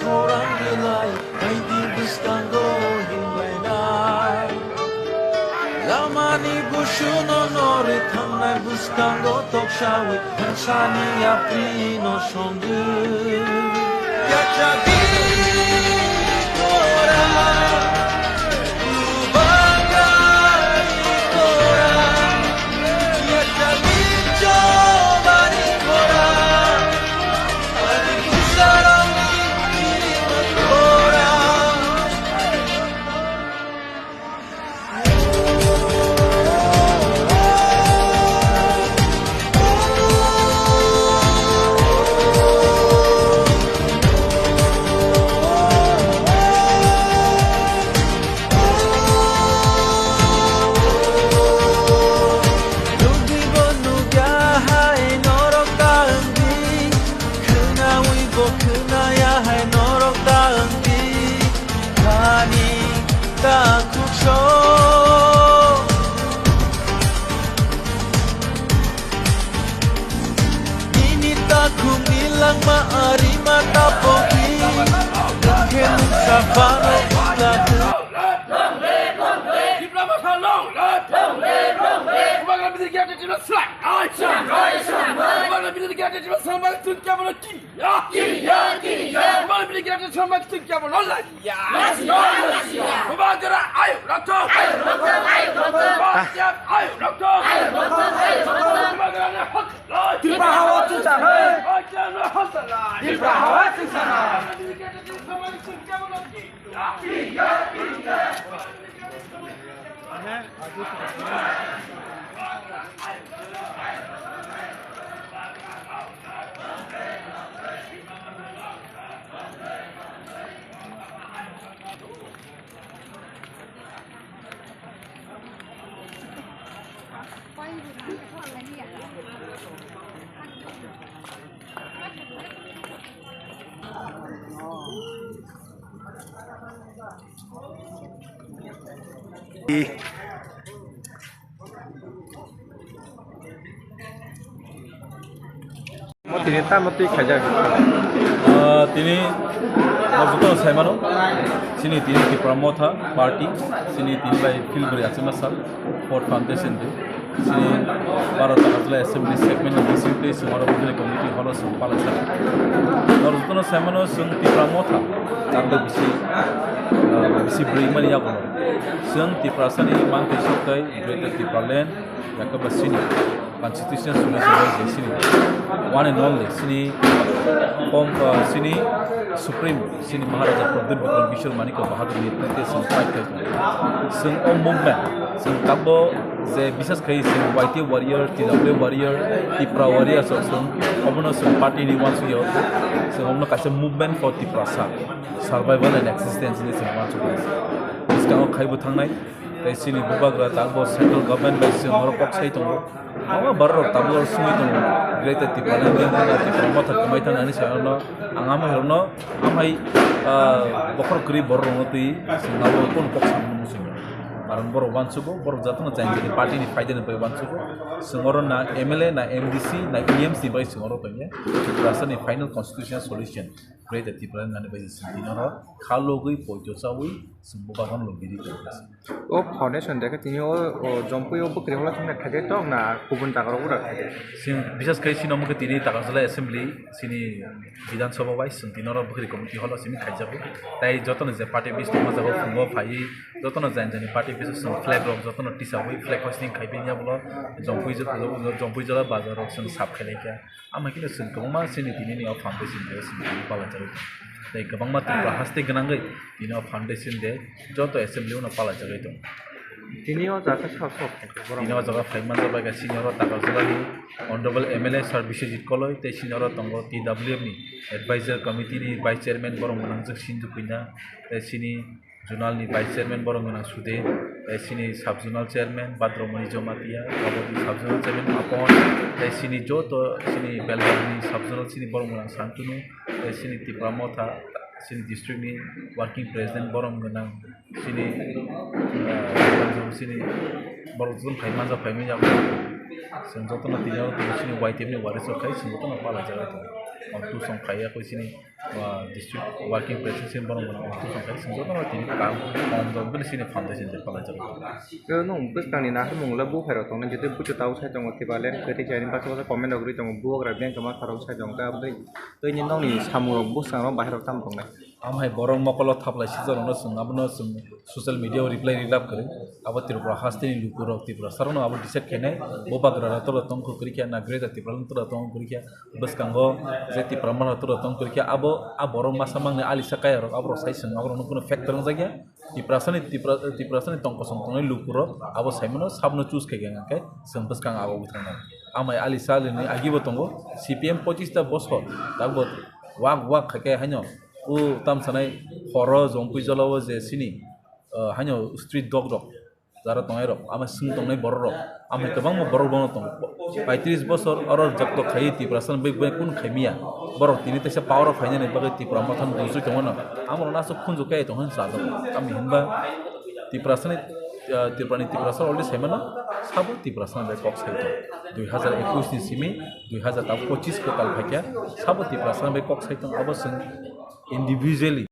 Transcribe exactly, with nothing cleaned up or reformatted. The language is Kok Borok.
Khorang belai baidi bwskango hinlainai. Lamani busuno norwi thangnai bwskango toksawi thangsani yaprino songwi. Yachagini khorang, kubangani khorang, yachagini chobani khorang. Nugwi bo nugya hai norok ta wngdi, khwnawi bo khwnaya hai norok ta wngdi, ani ta khukso. Nini takhukni langma arima ta pokdi, nokhe nuksa bano wnglago. Tipra Motha long live! Long live! Long live! Kubangani bini gate tino slang! Ai! Slang! Ai! Slang! Ai! Kubangani bini gate tino slang! Bang tun kya bola ki? Ya! Ki ya! Ki ya! Kubangani bini gate tino slang! Bang tun kya bola la ya! La ya! La ya! Kubangani ayo rokto! Ayo rokto! Ayo rokto! Kubangani ayo rokto! Ayo rokto! Ayo rokto! Kubangani hot life! Tipra hawa chwngsa hai! Kubangani hot life! Tipra hawa chwngsa hai! Mo tini tamo twi khaijak. Ah, tini o joto saimano, chini tini Tipra Motha Party, chini tini bai Philbari Achima Sal, Fourth Foundation Day. Chini Bharat Agartala Assembly segment ni bising tei chwng oro bwkhwni committee hall o chwng palai sa. Norok jotono sai mano chwng Tipra Motha chando bisi, ah, bisi bwrwi mani yago. Chwng Tiprasani mantwi sok tei Greater Tipraland, yakhe ba chini constitutional solution bai je chini one and only chini form, ah, chini Supreme Chini Maharaja Pradyut Bikram Kishore Manikya Bahadur ni netrite chwng fight khai tongo. Chwng o movement, chwng tabuk je bisas khai chwng Y T F warrior, T W F warrior, Tipra warrior, so chwng obono chwng party ni uansukya. Chwng obono kaisa movement for Tiprasa, survival and existence hinwi chwng uansukha. Bwskango khaibo thangnai, tei chini bubagra tabuk central government bai chwng oro kok sai tongo. Abo borok tabuk sungwi tongo, Greater Tipraland, Greater Tipra Motha kwmai thang ani salo ang amo hirokno amhai, ah, bokhor kwrwi borok rokno twi chwng abo kunu kok samung muchungya. Karon borok uansugo, borok jotono chaingjani party ni phaidani bai uansugo. Chwng oro na M L A, na M D C, na E M C bai chwng oro tongya. Tiprasa ni final constitutional solution, Greater Tipraland nani bai chwng tini oro kha logwi poito chawi chwng bubagra no logiri tongkha. O foundation de khe tini o, o Jompui o bwkhwrwi holo thangna khaide tong na kubun jaga rok ura khaide. Chwng bisas khai chini omo khe tini Takarjala Assembly chini Bidhan Sabha bai chwng tini oro bwkhwrwi committee holo simi khaijago. Tai jotono je party office tongma jaga phungo phaiwi jotono jani jani party office chwng flag rok jotono tisawi flag hoisting khaiwi yabulo Jompui jo-, Jompui Jala bazar rok chwng sap khlaikha. Ama khe chwng kwbangma chini tini ni o foundation de chwng tini palajagwi tongo. Tei kwbangma Tripura haste gwnangwi tini o foundation de joto assembly o no palajagwi tongo. Tini o jaga sok sok borok. Tini o jaga phai manjak bai kha senior o Takarjala ni Honorable M L A Sir Biswajit Koloi tei senior o tongo T W F ni Advisor Committee ni Vice Chairman borok gwnang jwk Sindu Puina tei sini Zonal ni Vice Chairman borok gwnang Sudhir, tei sini Sub Zonal Chairman Badromani Jamatia, abo ni Sub Zonal Chairman Apon, tei sini joto sini Belgaum ni Sub Zonal sini borok gwnang Santunu, tei sini Tipra Motha, sini district ni Working President borok gwnang sini, eh, sini borok joto phai manja phai manya, chwng joto no tini o sini Y T F ni waris rok khai chwng joto no palai jaga tongo. Ontu song khaiya koi sini, ah, district working president sini borok mano ontu song khaiya sini joto no tini kam kom jok bini sini foundation je palai jok. Khe nwng bwskangni naharmung le buphairok tongnai, jotoi bucho tabuk sai tongo, Tipraland kwrwi khe ani baksa baksa comment rok rwi tongo, bubagra beng kwma kharok sai tongo, tei aboni tei nini nokni samung rok bwskango bahai rok tamo tongnai. Amhai borok mokolo thaplai sijarokno chwng abono chwng social media o reply rilap kwrwi. Abo Tripura hasteni lukurok Tiprasarokno abo decide khainai, bubagra rok tongkho kwrwi khe na Greater Tipraland tongkho kwrwi khe. Bwskango je Tipra mano turo tong kwrwi khe abo a borok masa mangni alisa kaya rok aborok sai swngo aborok no kunu factor wngjakya. Tiprasani Tipra Tiprasani tong kosong tongnai lukurok abo saimano sabno choose khaikha hwnkhe chwng bwskang abo wngwi thangnai. Amai alisa alini agibo tongo C P M pochista bosor tabuk wak wak khaikhe haino o tamsanai horo Jompui jolao je sini, ah, haino street dog rok jara tongnai rok, ama swng tongnai borok rok, ama kwbangma borok bono tongo. Paitris bosor oro jokto khaiwi Tiprasa bai bai kun khaimiya. Borok tini teisa power o phainani bagwi Tipra mothano dusui tongmano. Amo rok aswk khunju khe tongmani sajak. Ami hinba Tiprasani, ah, Tiprani Tiprasa already saimano, sabo Tiprasa bai kok sai tong. Dui hazar ekush ni simi dui hazar pochis kwtal phaikha, sabo Tiprasa bai kok sai tong. Abo swng individually